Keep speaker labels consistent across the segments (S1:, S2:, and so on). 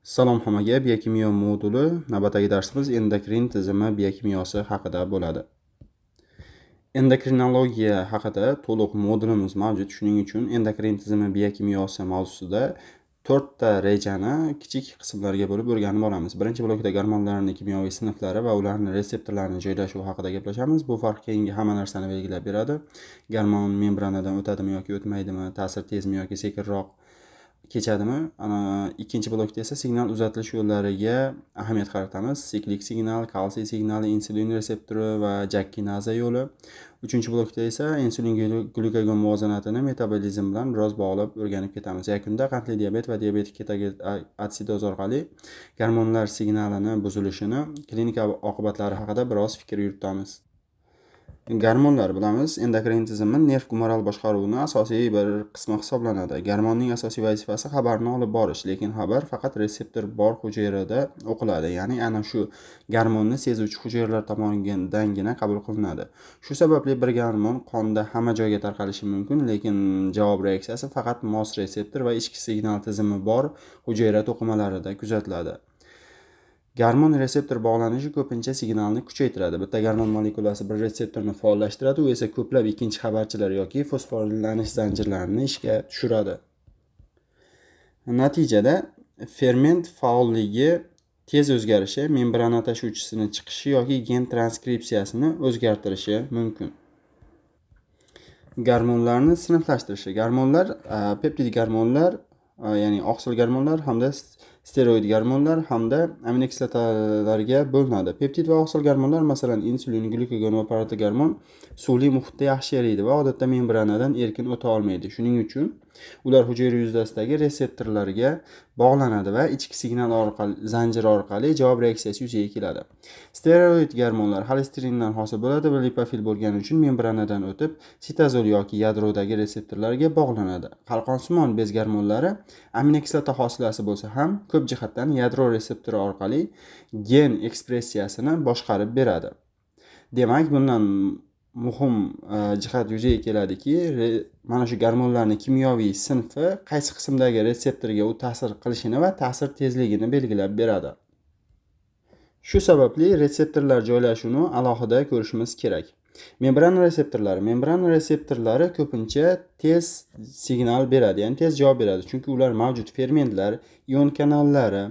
S1: Salom hammaga, biokimyo moduli navbatdagi darsimiz endokrin tizimi biokimyosi haqida bo'ladi. Endokrinologiya haqida to'liq modulimiz mavjud. Shuning uchun endokrin tizimi biokimyosi mavzusida 4 ta rejani kichik qismlarga bo'lib o'rganib boramiz. Birinchi blokda gormonlarning kimyoviy sinflari va ularning retseptorlarini joylashuvi haqida gaplashamiz. Bu farq keyingi hamma narsani belgilab beradi. Gormon membranadan o'tadimi yoki o'tmaydimi, ta'sir tezmi yoki sekinroq kechadimi? Ana ikkinchi blokda esa signal uzatilish yo'llariga ahamiyat qaratamiz: siklik signal, kalsiy signali, insulin retseptori va JAK kinaza yo'li. Uchinchi blokda esa insulin glyukagon muvozanatini metabolizm bilan biroz bog'lab o'rganib ketamiz. Yakunda qandli diabet va diabetik ketoatsidoz orqali gormonlar signalini buzilishini klinika oqibatlari haqida biroz fikr yuritamiz. Gormonlar, bilamiz, endokrin tizimi nerv gumoral boshqaruvini asosiy bir qismi hisoblanadi. Gormonning asosiy vazifasi xabarni olib borish, lekin xabar faqat retseptor bor hujayrada o'qiladi, ya'ni ana shu gormonni sezuvchi hujayralar tomonidangina qabul qilinadi. Shu sababli bir gormon qonda hamma joyga tarqalishi mumkin, lekin javob reaksiyasi faqat mos retseptor va ichki signal tizimi bor hujayra to'qimalarida kuzatiladi. Gormon retseptor bog'lanishi ko'pincha signalni kuchaytiradi. Bitta gormon molekulasi bir retseptorni faollashtiradi, u esa ko'plab ikkinchi xabarchilar yoki fosforillanish zanjirlarini ishga tushiradi. Natijada ferment faolligi tez o'zgarishi, membrana tashuvchisini chiqishi yoki gen transkripsiyasini o'zgartirishi mumkin. Gormonlarni sinflashtirishi. Gormonlar peptid gormonlar, ya'ni oqsil gormonlar hamda steroid gormonlar hamda aminokislotalarga bo'linadi. Peptid va oqsil gormonlar, masalan, insulin, glyukagon va parotgormon, suvli muhitda yaxshi eriydi va odatda membranadan erkin o'ta olmaydi. Shuning uchun ular hujayra yuzasidagi retseptorlarga bog'lanadi va ichki signal orqali zanjiri orqali javob reaksiyasi yuzaga keladi. Steroid gormonlar xolesterindan hosil bo'ladi va lipofil bo'lgani uchun membranadan o'tib, sitozol yoki yadrodagi retseptorlarga bog'lanadi. Qalqonsimon bez gormonlari aminokislota hosilasi bo'lsa ham, ko'p jihatdan yadro retseptori orqali gen ekspressiyasini boshqarib beradi. Demak, bundan muhim jihat yuzaga keladiki, mana shu gormonlarni kimyoviy sinfi qaysi qismdagi retseptorga u ta'sir qilishini va ta'sir tezligini belgilab beradi. Shu sababli retseptorlar joylashuvini alohida ko'rishimiz kerak. Membrana retseptorlari. Membrana retseptorlari ko'pincha tez signal beradi, ya'ni tez javob beradi, chunki ular mavjud fermentlar, ion kanallari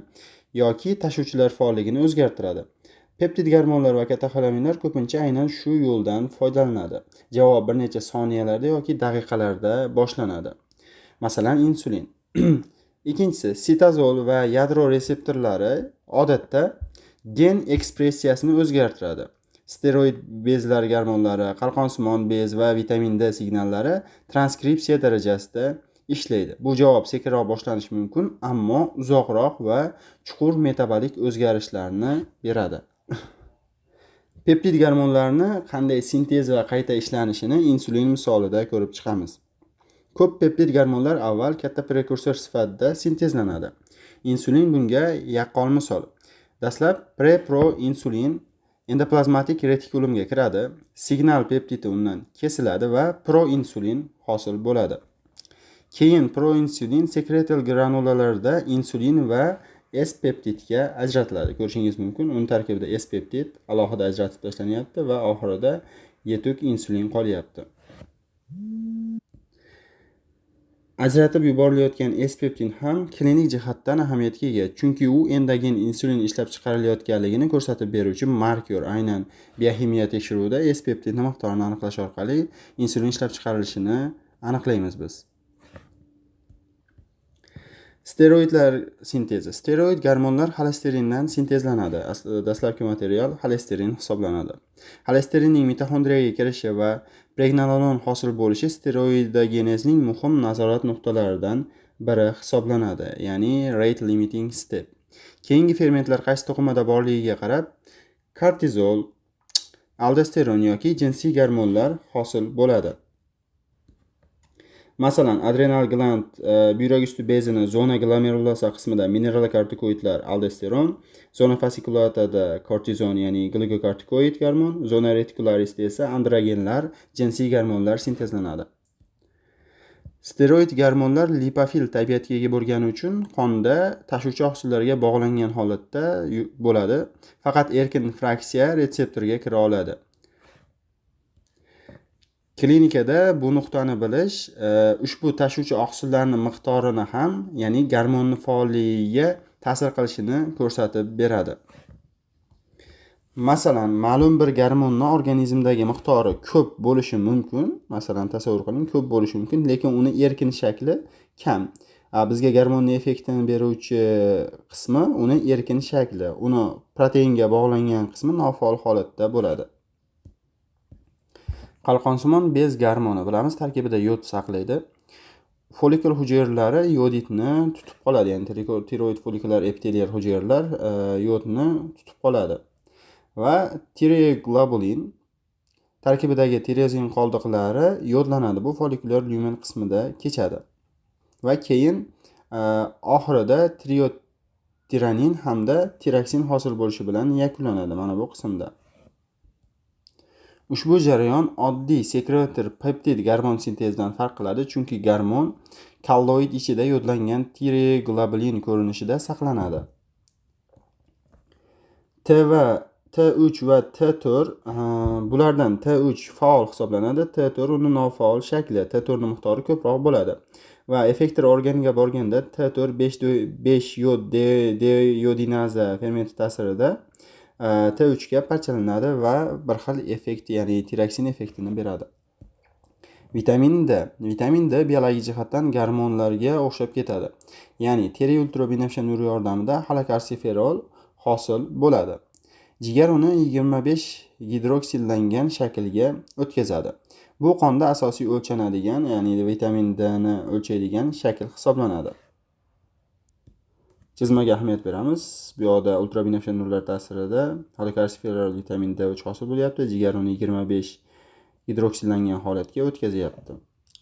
S1: yoki tashuvchilar faolligini o'zgartiradi. Peptid gormonlar va katexolaminlar ko'pincha aynan shu yo'ldan foydalanadi. Javob bir necha soniyalarda yoki daqiqalarda boshlanadi. Masalan, insulin. Ikkinchisi, sitozol va yadro retseptorlari odatda gen ekspressiyasini o'zgartiradi. Steroid bezlar gormonlari, qalqonsimon bez va vitamin D signallari transkripsiya darajasida ishlaydi. Bu javob sekinroq boshlanishi mumkin, ammo uzoqroq va chuqur metabolik o'zgarishlarni beradi. Peptid gormonlarni qanday sintez va qayta ishlanishini insulin misolida ko'rib chiqamiz. Ko'p peptid gormonlar avval katta prekursor sifatida sintezlanadi. Insulin bunga yaqqol misol. Dastlab preproinsulin endoplazmatik retikulumga kiradi, signal peptidi undan kesiladi va proinsulin hosil bo'ladi. Keyin proinsulin sekretil granulalarda insulin va S peptidga ajratiladi. Ko'rishingiz mumkin, uni tarkibida S peptid alohida ajratib tashlanyapti va oxirida yetuk insulin qolyapti. Ajratib yuborilayotgan S peptid ham klinik jihatdan ahamiyatga ega, chunki u endogen insulin ishlab chiqarilayotganligini ko'rsatib beruvchi marker. Aynan bioximiya tekshiruvida S peptidni miqdorini aniqlash orqali insulin ishlab chiqarilishini aniqlaymiz biz. Steroidlar sintezi. Steroid gormonlar xolesterindan sintezlanadi. Dastlabki material xolesterin hisoblanadi. Xolesterinning mitoxondriyaga kirishi va pregnenolon hosil bo'lishi steroidogenezning muhim nazorat nuqtalaridan biri hisoblanadi, ya'ni rate limiting step. Keyingi fermentlar qaysi to'qimada borligiga qarab kortizol, aldosteron yoki jinsiy gormonlar hosil bo'ladi. Masalan, adrenal gland buyrak usti bezini zona glomerulosa qismida mineralokortikoidlar, aldosteron, zona fascikulatada kortizon, ya'ni glyukokortikoid gormon, zona retikularisda esa androgenlar, jinsiy gormonlar sintezlanadi. Steroid gormonlar lipofil tabiatga ega bo'lgani uchun qonda tashuvchi oqsillarga bog'langan holatda bo'ladi. Faqat erkin fraksiya retseptorga kira oladi. Klinikada bu nuqtani bilish ushbu tashuvchi oqsillarning miqdorini ham, ya'ni gormonni faolligiga ta'sir qilishini ko'rsatib beradi. Masalan, ma'lum bir gormonni organizmdagi miqdori ko'p bo'lishi mumkin. Masalan, tasavvur qiling, ko'p bo'lishi mumkin, lekin uni erkin shakli kam. Bizga gormonni effektini beruvchi qismi uni erkin shakli, uni proteinga bog'langan qismi nofaol holatda bo'ladi. Qalqonsimon bez gormoni, bilamiz, tarkibida yod saqlaydi. Follikul hujayralari yodidni tutib qoladi, ya'ni tiroid follikular epitelial hujayralar yodni tutib qoladi. Va tireoglobulin tarkibidagi tirozin qoldiqlari yodlanadi. Bu follikulyar lyumen qismida kechadi. Va keyin oxirida triiodtiranin hamda tiroksin hosil bo'lishi bilan yakunlanadi mana bu qismda. Ushbu jarayon oddiy sekretor peptid gormon sintezidan farq qiladi, chunki gormon kolloid ichida yodlangan tireoglobulin ko'rinishida saqlanadi. T va T3 va T4, bulardan T3 faol hisoblanadi, T4 uni nofaol shakli, T4 ning miqdori ko'proq bo'ladi. Va effektor organiga borganda T4 5 yod deyodinaza fermenti ta'sirida T3 ga parchalanadi va bir xil effekt, ya'ni tiroksin effektini beradi. Vitamin D. Vitamin D biologik jihatdan gormonlarga o'xshab ketadi. Ya'ni teri ultrabinafsha nuri yordamida xolakalsiferol hosil bo'ladi. Jigar uni 25 gidroksillangan shaklga o'tkazadi. Bu qonda asosiy o'lchanadigan, ya'ni vitamin D ni o'lchaydigan shakl hisoblanadi. Chizmaga ahamiyat beramiz. Bu yoqda ultrabinafsha nurlar ta'sirida xolakalsiferol vitamin D3 hosil bo'lyapti. Jigar uni 25 gidroksillangan holatga o'tkazyapti.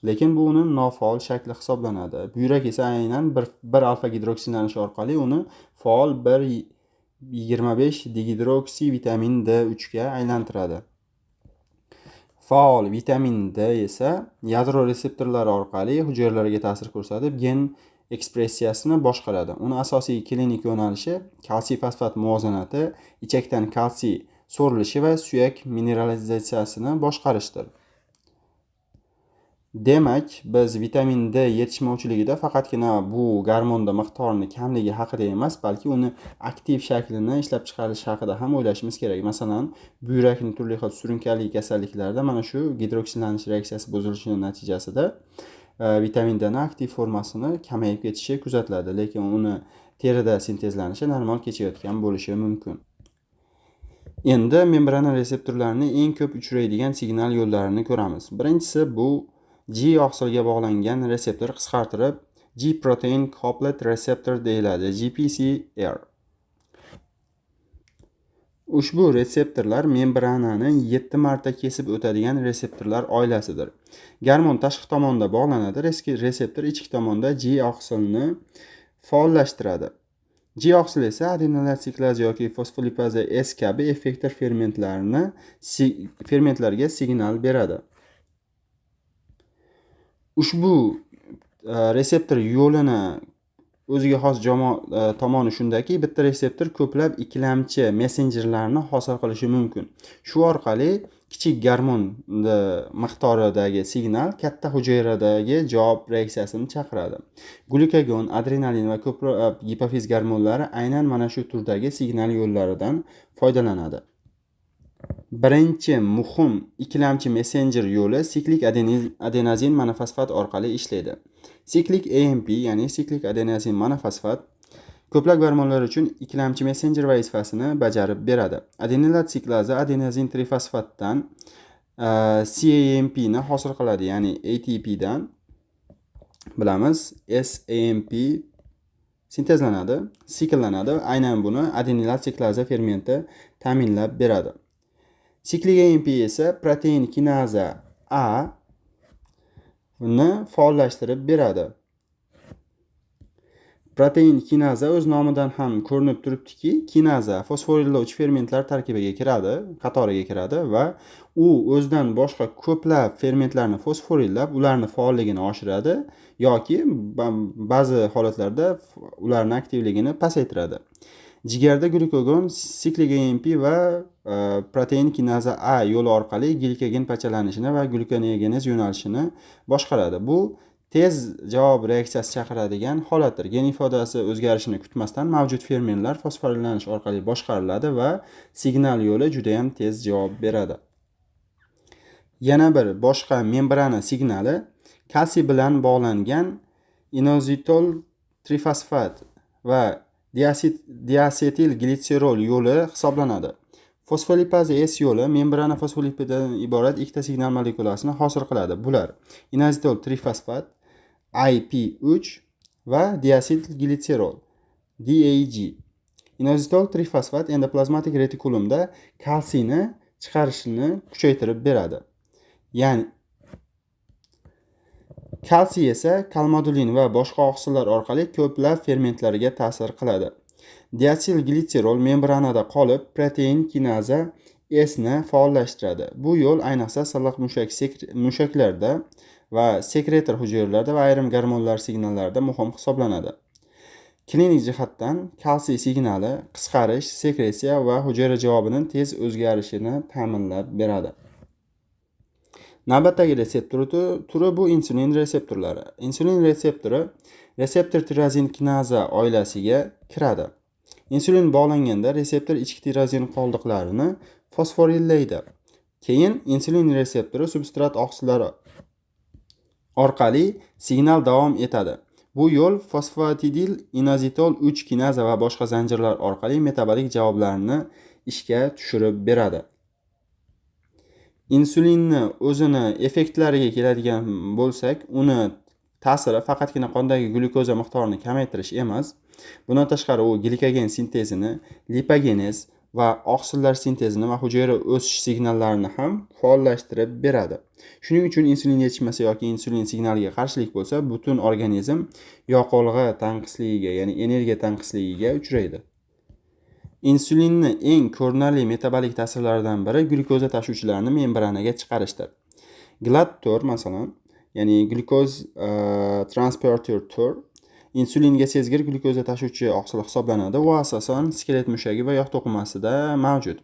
S1: Lekin bu uni nofaol shakli hisoblanadi. Buyrak esa aynan 1 alfa gidroksillanish orqali uni faol 1,25 digidroksi vitamin D3 ga aylantiradi. Faol vitamin D esa yadro reseptorlari orqali hujayralarga ta'sir ko'rsatib, gen ekspressiyasini boshqaradi. Uni asosiy klinik yo'nalishi kalsiy fosfat muvozanati, ichakdan kalsiy so'rilishi va suyak mineralizatsiyasini boshqarishdir. Demak, biz vitamin D yetishmovchiligida faqatgina bu gormonda miqdorini kamligi haqida emas, balki uni aktiv shaklini ishlab chiqarish haqida ham o'ylashimiz kerak. Masalan, buyrakning turli xil surunkali kasalliklarida mana shu gidroksillanish reaksiyasi buzilishi natijasida vitamin D ni aktiv formasini kamayib ketishi kuzatiladi, lekin uni terida sintezlanishi normal kechayotgan bo'lishi mumkin. Endi membrana reseptorlarining eng ko'p uchraydigan signal yo'llarini ko'ramiz. Birinchisi bu G oqsilga bog'langan reseptor, qisqartirib G protein coupled receptor deyiladi, GPCR. Ushbu reseptorlar membranani 7 marta kesib o'tadigan reseptorlar oilasidir. Gormon tashqi tomonda bog'lanadi, reseptor ichki tomonda G oqsilni faollashtiradi. G oqsil esa adenilat siklaza yoki fosfolipaza S kabi effektor fermentlarga signal beradi. Ushbu reseptor yo'lini o'ziga xos tomoni shundaki, bitta reseptor ko'plab ikkilamchi messenjerlarni hosil qilishi mumkin. Shu orqali kichik gormon miqdoridagi signal katta hujayradagi javob reaksiyasini chaqiradi. Glyukagon, adrenalin va ko'plab gipofiz gormonlari aynan mana shu turdagi signal yo'llaridan foydalanadi. Birinchi muhim ikkilamchi messenjer yo'li siklik adenozin monofosfat orqali ishlaydi. Siklik AMP, ya'ni siklik adenozin monofosfat ko'plab gormonlar uchun ikkilamchi messenjer vazifasini bajarib beradi. Adenilat siklaza adenozin trifosfatdan CAMP ni hosil qiladi, ya'ni ATP dan bilamiz SAMP sintezlanadi, sikllanadi. Aynan buni adenilat siklaza fermenti ta'minlab beradi. Siklik AMP esa protein kinaza A ni faollashtirib beradi. Protein kinaza o'z nomidan ham ko'rinib turibdiki, kinaza fosforillovchi fermentlar tarkibiga kiradi, qatoriga kiradi va u o'zidan boshqa ko'plab fermentlarni fosforillab, ularni faolligini oshiradi yoki ba'zi holatlarda ularni aktivligini pasaytiradi. Jigarda glyukagon siklik AMP va protein kinaza A yo'li orqali glikogen parchalanishini va glukoneogenez yo'nalishini boshqaradi. Bu tez javob reaksiyasi chaqiradigan holatdir. Gen ifodasi o'zgarishini kutmasdan mavjud fermentlar fosforillanish orqali boshqariladi va signal yo'li juda ham tez javob beradi. Yana bir boshqa membrana signali kalsiy bilan bog'langan inozitol trifosfat va diasetilglitserol yo'li hisoblanadi. Fosfolipaza S yo'li membrana fosfolipididan iborat ikkita signal molekulasini hosil qiladi. Bular inozitol trifosfat IP3 va diasetilglitserol DAG. Inozitol trifosfat endoplazmatik retikulumda kalsiyni chiqarishini kuchaytirib beradi. Ya'ni kalsiy esa kalmodulin va boshqa oqsillar orqali ko'plab fermentlarga ta'sir qiladi. Diasetilglitserol membranada qolib, protein kinaza S ni faollashtiradi. Bu yo'l ayniqsa silliq mushaklarda va sekretor hujayralarda va ayrim gormonlar signallarida muhim hisoblanadi. Klinik jihatdan kalsiy signali qisqarish, sekretsiya va hujayra javobining tez o'zgarishini ta'minlab beradi. Navbatdagi reseptor turi bu insulin reseptorlari. Insulin reseptori reseptor tirozin kinaza oilasiga kiradi. Insulin bog'langanda reseptor ichki tirozin qoldiqlarini fosforillaydi. Keyin insulin reseptori substrat oqsillari orqali signal davom etadi. Bu yo'l fosfatidil inozitol 3 kinaza va boshqa zanjirlar orqali metabolik javoblarni ishga tushirib beradi. Insulinni o'zini effektlariga keladigan bo'lsak, uni ta'siri faqatgina qondagi glyukoza miqdorini kamaytirish emas. Bundan tashqari u glikogen sintezini, lipogenez va oqsillar sintezini va hujayra o'sish signallarini ham faollashtirib beradi. Shuning uchun insulin yetishmasa yoki insulin signaliga qarshilik bo'lsa, butun organizm yoqilg'i tanqisligiga, ya'ni energiya tanqisligiga uchraydi. Insulinni eng ko'rinarli metabolik ta'sirlaridan biri glyukoza tashuvchilarini membranaga chiqarishdir. GLUT4 masalan, ya'ni glyukoz transporter 4 insulinga sezgir glyukoza tashuvchi oqsil hisoblanadi. U asosan skelet mushagi va yog' to'qimasida mavjud.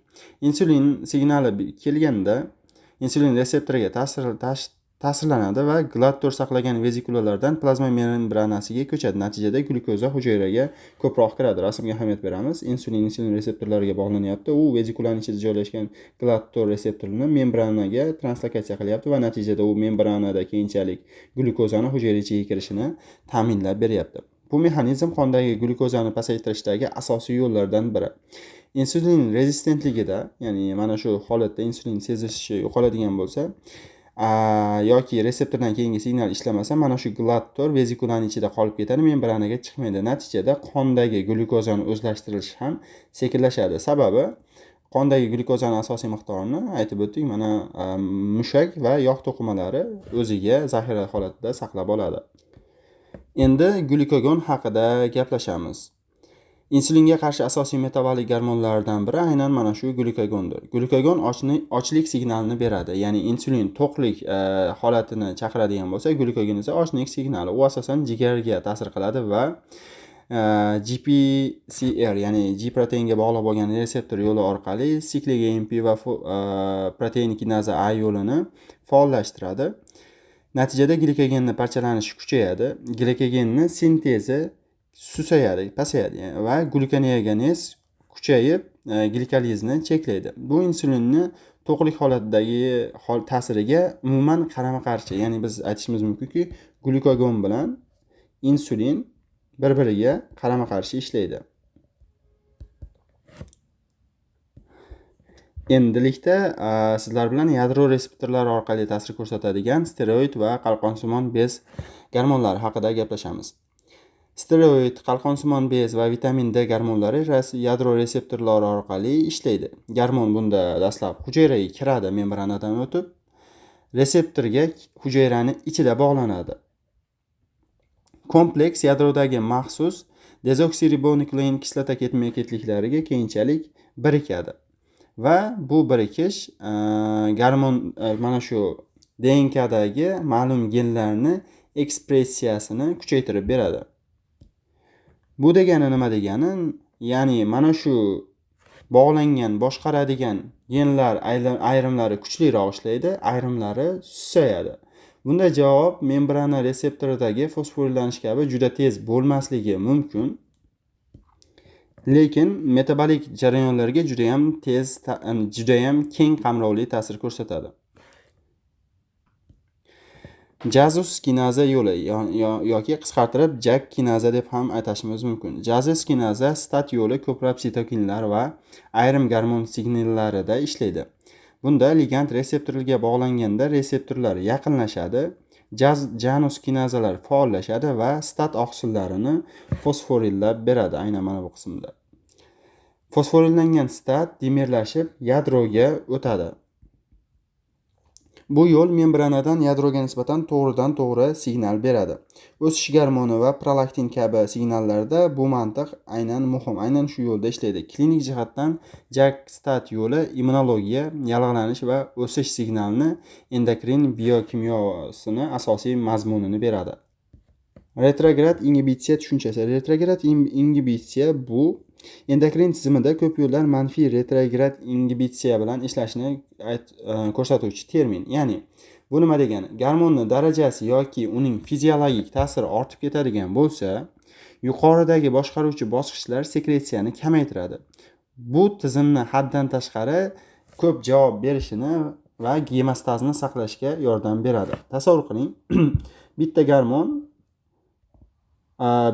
S1: Insulin signali kelganda insulin reseptoriga ta'sirlanadi va GLUT4 saqlagan vezikulalardan plazma membranasiga ko'chadi. Natijada glyukoza hujayraga ko'proq kiradi. Rasmga ahamiyat beramiz. Insulin insulin reseptorlariga bog'lanyapti. U vezikulaning ichida joylashgan GLUT4 reseptorini membranaga translokatsiya qilyapti va natijada u membranada keyinchalik glyukozani hujayra ichiga kirishini ta'minlab beryapti. Bu mexanizm qondagi glyukozani pasaytirishdagi asosiy yo'llardan biri. Insulin rezistentligida, ya'ni mana shu holatda insulin sezishi yo'qoladigan bo'lsa, yoki reseptordan keyingi signal ishlamasa, mana shu GLUT4 vezikulaning ichida qolib ketadi, membranaga chiqmaydi. Natijada qondagi glyukozani o'zlashtirilishi ham sekinlashadi. Sababi qondagi glyukozani asosiy miqdorini aytib o'tdik, mana mushak va yog' to'qimalari o'ziga zaxira holatida saqlab oladi. Endi glyukagon haqida gaplashamiz. Insulinga qarshi asosiy metabolik gormonlardan biri aynan mana shu glyukagondir. Glyukagon ochlik signalini beradi. Ya'ni insulin to'qlik holatini chaqiradigan bo'lsa, glyukagon esa ochlik signali. U asosan jigarga ta'sir qiladi va GPCR, ya'ni G proteinga bog'liq bo'lgan reseptor yo'li orqali siklik AMP va protein kinaza A yo'lini faollashtiradi. Natijada glikogenni parchalanishi kuchayadi, glikogenni sintezi susayadi, pasayadi va glukoneogenez kuchayib, glikolizni cheklaydi. Bu insulinni to'qlik holatidagi ta'siriga umuman qarama-qarshi. Ya'ni biz aytishimiz mumkinki, glyukagon bilan insulin bir-biriga qarama-qarshi ishlaydi. Endilikda sizlar bilan yadro reseptorlari orqali ta'sir ko'rsatadigan steroid va qalqonsimon bez gormonlari haqida gaplashamiz. Steroid, qalqonsimon bez va vitamin D gormonlari yadro reseptorlari orqali ishlaydi. Gormon bunda dastlab hujayraga kiradi, membranadan o'tib, reseptorga hujayrani ichida bog'lanadi. Kompleks yadrodagi maxsus Dezoksiribonuklein kislota ketma-ketliklariga keyinchalik birikadi. Va bu birikish gormon mana shu DNKdagi ma'lum genlarni ekspressiyasini kuchaytirib beradi. Bu degani nima degani? Ya'ni mana shu bog'langan, boshqaradigan genlar ayrimlari kuchliroq ishlaydi, ayrimlari susayadi. Bunday javob membrana reseptoridagi fosforillanish kabi juda tez bo'lmasligi mumkin. Lekin metabolik jarayonlarga judayam tez, judayam keng qamrovli ta'sir ko'rsatadi. Jazus kinaza yo'li yoki qisqartirib JAK kinaza deb ham atashimiz mumkin. Jazus kinaza STAT yo'li ko'plab sitokinlar va ayrim gormon signallarida ishlaydi. Bunda ligand reseptorga bog'langanda reseptorlar yaqinlashadi, Janus kinazalar faollashadi va STAT oqsillarini fosforillab beradi aynan mana bu qismda. Fosforillangan STAT dimerlashib yadroga o'tadi. Bu yo'l membranadan yadroga nisbatan to'g'ridan to'g'ri signal beradi. O'sish gormoni va prolaktin kabi signallarda bu mantiq aynan muhim, aynan shu yo'lda ishlaydi. Klinik jihatdan JAK-STAT yo'li immunologiya, yallig'lanish va o'sish signalini endokrin biokimyosini asosiy mazmunini beradi. Retrograd ingibitsiya tushunchasi. Retrograd ingibitsiya bu endokrin tizimida ko'p yo'llar manfiy retrograd ingibitsiya bilan ishlashini ko'rsatuvchi termin. Ya'ni bu nima degani? Gormonni darajasi yoki uning fiziologik ta'siri ortib ketadigan bo'lsa, yuqoridagi boshqaruvchi bosqichlar sekretsiyani kamaytiradi. Bu tizimni haddan tashqari ko'p javob berishini va gemostazni saqlashga yordam beradi. Tasavvur qiling, bitta gormon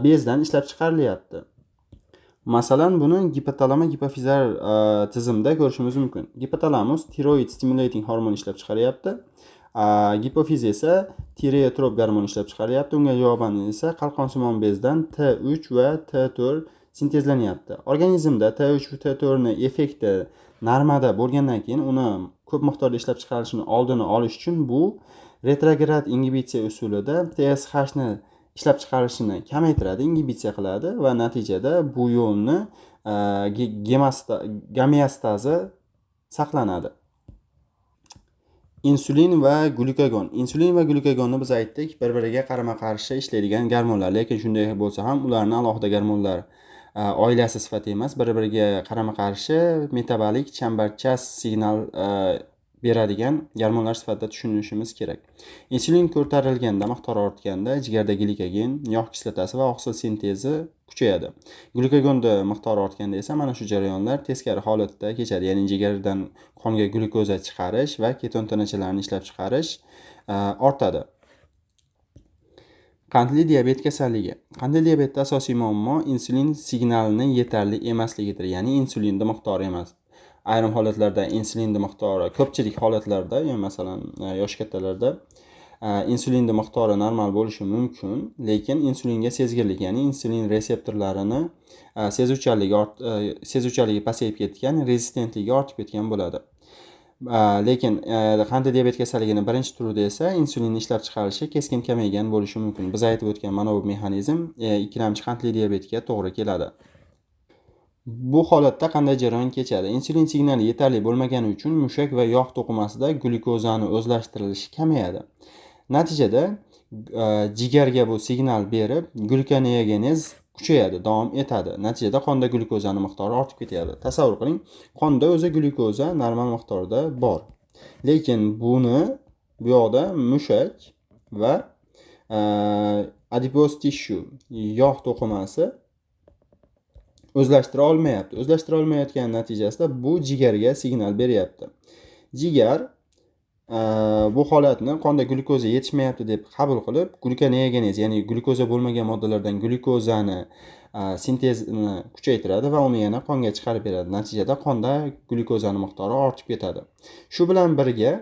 S1: bezdan ishlab chiqarilyapti. Masalan, buni gipotalamo gipofizar tizimda ko'rishimiz mumkin. Gipotalamus tiroid stimulating hormon ishlab chiqaryapti. Gipofiz esa tireotrop gormon ishlab chiqaryapti. Unga javoban esa qalqonsimon bezdan T3 va T4 sintezlanyapti. Organizmda T3 va T4 ni effekti normada bo'lgandan keyin uni ko'p miqdorda ishlab chiqarilishini oldini olish uchun bu retrograd ingibitsiya usulida TSH ni ishlab chiqarishini kamaytiradi, ingibitsiya qiladi va natijada bu yo'lni gomeostazi saqlanadi. Insulin va glyukagon. Insulin va glyukagonni biz aytdik, bir-biriga qarama-qarshi ishlaydigan gormonlar, lekin shunday bo'lsa ham ularni alohida gormonlar oilasi sifatida emas, bir-biriga qarama-qarshi metabolik chambarchas signal beradigan gormonlar sifatida tushunishimiz kerak. Insulin ko'tarilganda, miqdori ortganda jigarda glikogen, yog' kislotasi va oqsil sintezi kuchayadi. Glyukagonda miqdori ortganda esa mana shu jarayonlar teskari holatda kechadi, ya'ni jigardan qonga glyukoza chiqarish va keton tanachalarini ishlab chiqarish ortadi. Qandli diabet kasalligi. Qandli diabetda asosiy muammo insulin signalini yetarli emasligidir, ya'ni insulinni miqdori emas. Ayrim holatlarda insulinni miqdori, ko'pchilik holatlarda, ya'ni masalan, yosh kattalarda insulinni miqdori normal bo'lishi mumkin, lekin insulinga sezgirlik, ya'ni insulin reseptorlarini sezuvchanligi pasayib ketgan, rezistentligi ortib ketgan bo'ladi. Lekin qandli diabet kasalligini birinchi turida esa insulinni ishlab chiqarishi keskin kamaygan bo'lishi mumkin. Biz aytib o'tgan mana bu mexanizm ikkilamchi qandli diabetga to'g'ri keladi. Bu holatda qanday jarayon kechadi? Insulin signali yetarli bo'lmagani uchun mushak va yog' to'qimasida glyukozani o'zlashtirilishi kamayadi. Natijada jigarga bu signal berib, glyukoneogenez kuchayadi, davom etadi. Natijada qonda glyukozani miqdori ortib ketadi. Tasavvur qiling, qonda o'zi glyukoza normal miqdorda bor. Lekin buni bu yoqda mushak va adipose tissue, yog' to'qimasi o'zlashtira olmayapti. O'zlashtira olmayotgani natijasida bu jigarga signal beryapti. Jigar bu holatni qonda glyukoza yetishmayapti deb qabul qilib, glyukoneogenez, ya'ni glyukoza bo'lmagan moddalardan glyukozani sintezini kuchaytiradi va uni yana qonga chiqarib beradi. Natijada qonda glyukozani miqdori ortib ketadi. Shu bilan birga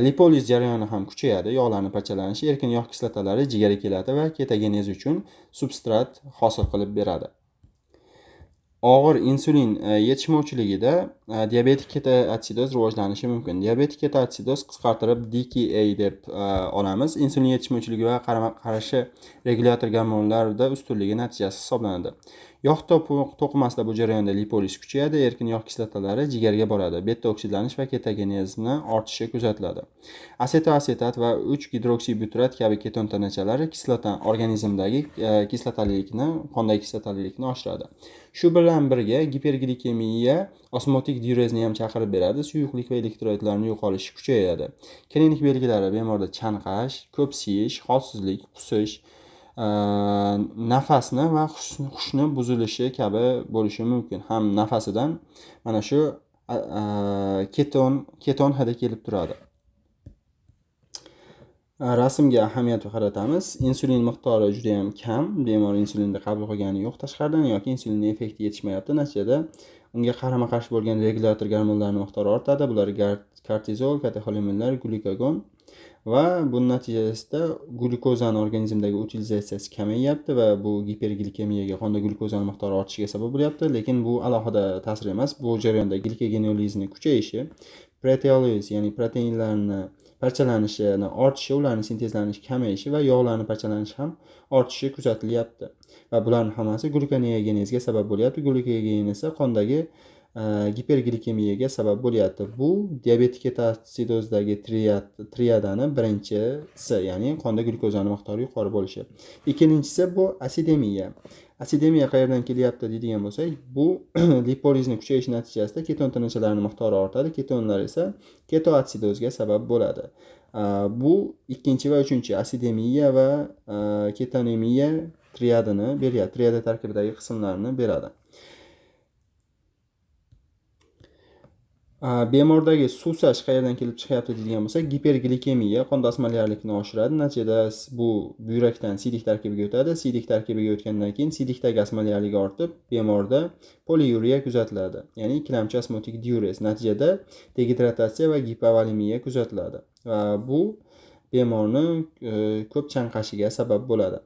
S1: lipoliz jarayoni ham kuchayadi, yog'larning parchalanishi, erkin yog' kislotalari jigarga keladi va ketogenez uchun substrat hosil qilib beradi. Og'ir insulin yetishmovchiligida diabetik ketoatsidoz rivojlanishi mumkin. Diabetik ketoatsidoz qisqartirib DKA deb olamiz. Insulin yetishmovchiligi va qarama-qarshi regulyator gormonlarda ustunligi natijasi hisoblanadi. Yog' to'qimasida bu jarayonda lipoliz kuchayadi, erkin yog' kislotalari jigarga boradi, beta oksidlanish va ketogenezni ortishi kuzatiladi. Asetoasetat va 3-gidroksibutirat kabi keton tanachalari kislota organizmdagi kislotalilikni, qondagi kislotalilikni oshiradi. Shu bilan birga giperglikemiya osmotik diurezni ham chaqirib beradi, suyuqlik va elektrolitlarni yo'qolishi kuchayadi. Klinik belgilari bemorda chanqash, ko'p siyish, holsizlik, qusish, nafasni va hushni buzilishi kabi bo'lishi mumkin. Ham nafasidan mana shu keton hidi kelib turadi. Rasmga ahamiyat qaratamiz. Insulin miqdori juda ham kam. Bemor insulinni qabul qilgani yo'q tashqaridan yoki insulinning effekti yetishmayapti. Natijada unga qarama-qarshi bo'lgan regulyator gormonlarning miqdori ortadi. Bular kortizol, katexolaminlar, glyukagon va buning natijasida glyukozani organizmdagi utilizatsiyasi kamayyapti va bu giperglikemiyaga, qonda glyukozani miqdori ortishiga sabab bo'lyapti. Lekin bu alohida ta'sir emas. Bu jarayonda glikogenolizning kuchayishi, proteoliz, ya'ni proteinlarni parchalanishini ortishi, ularni sintezlanishi kamayishi va yog'larni parchalanishi ham ortishi kuzatilyapti. Va bularning hammasi glukoneogenezga sabab bo'lyapti. Glukogenez esa qondagi giperglikemiyaga sabab bo'lyapti. Bu diabetik ketoatsidozdagi triadani birinchisi, ya'ni qonda glyukozani miqdori yuqori bo'lishi. Ikkinchisi bu asidemiya. Asidemiya qayerdan kelyapti deydigan bo'lsak, bu lipolizni kuchayishi natijasida keton tanachalarining miqdori ortadi, ketonlar esa ketoatsidozga sabab bo'ladi. Bu ikkinchi va uchinchi asidemiya va ketonemiya triadini beryapti. Triada tarkibidagi qismlarni beradi. Bemordagi suvsash qayerdan kelib chiqyapti deydigan bo'lsak, giperglikemiya qonda osmolyarlikni oshiradi. Natijada bu buyrakdan siydik tarkibiga o'tadi. Siydik tarkibiga o'tgandan keyin siydikdagi osmolyarlik ortib, bemorda poliuriya kuzatiladi. Ya'ni ikkilamchi osmotik diurez. Natijada degidratatsiya va gipovolemiya kuzatiladi. Va bu bemorni ko'p chanqashiga sabab bo'ladi.